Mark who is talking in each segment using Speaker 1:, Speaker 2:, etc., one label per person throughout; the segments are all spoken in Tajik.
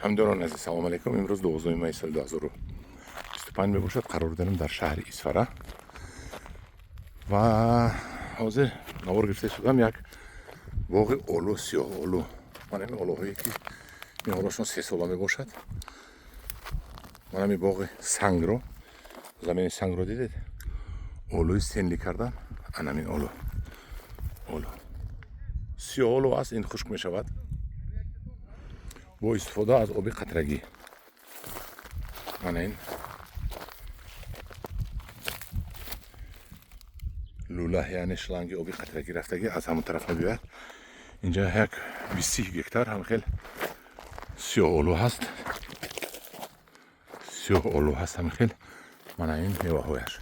Speaker 1: Ҳамдиёрони азиз, салом алейкум. Имрӯз 12 майи соли 2025 мебошад. Қарор дорем дар шаҳри Исфара ва ҳозир навор гирифта шудам як боғи олу, сиёҳ олу. Ман ҳамин олуҳое, ки ин олушон 3 сола мебошад. Ман ҳамин боғи сангро, замини сангро дидед, олуи Стенли кардан. Анамин олу, олу, сиёҳ олу аст. Ин хушк мешавад бо истифода аз оби қатрагӣ. Мана ин лӯла, яъне шланги оби қатрагӣ рафтагӣ, аз ҳамон тараф мебиёяд. Инҷа як 20 гектар ҳам хел сиёҳ олу ҳаст, сиёҳ олу ҳаст ҳамин хел. Мана ин меваҳояш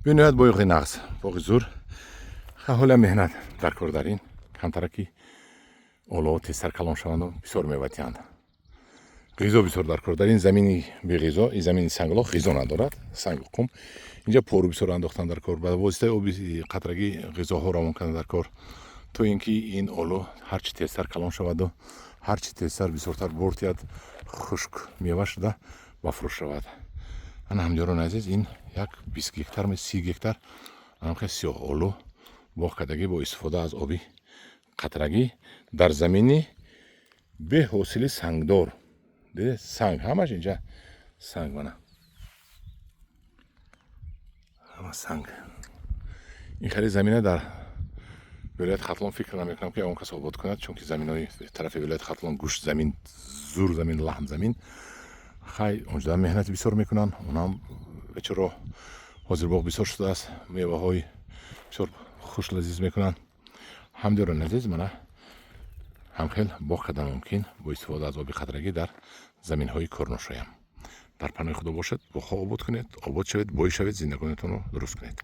Speaker 1: бениҳоят боғи нағз, боғи зур. Ҳоля меҳнат дар кор дар ин камтара, ки олуҳо тезтар калон шаванду бисёр мева диҳанд. Ғизо бисёр дар кор дар ин замини беғизо. Ин замини санглох ғизо надорад, сангу қум. Инҷа пору бисёр андохтан дар кор, ба воситаи оби қатрагӣ ғизоҳо равон кардан дар кор, то ин ки ин олу ҳарчи тезтар калон шаваду ҳарчи тезтар бисёртар бор диҳад, хушк мева шуда ба фурӯш равад. Ана, ҳамдиёрони азиз, ин як 20 гектар, 30 гектар анамхел сиёҳ олу боғ кардагӣ бо истифода аз оби қатрагӣ дар замини беҳосили сангдор. Дидед, санг ҳамаш инҷа, санг, мана, ҳама санг. Ин хеле замина дар вилояти Хатлон фикр намекунам, ки он кас обод кунад, чунки заминҳои тарафи вилояти Хатлон гӯшт замин, зур замин, лаҳм замин. Хай, онҷода меҳнати бисёр мекунанд. Онам бечоро ҳозир боғ бисёр шудааст, меваҳои бисёр хуш, лазиз мекунанд. Ҳамдиёрони азиз, мана ҳамхел боғ кардан мумкин бо истифода аз оби қатрагӣ дар заминҳои корношоям. Дар паноҳи Худо бошед. Боғҳо обод кунед, обод шавед, бой шавед, зиндагонатонро дуруст кунед.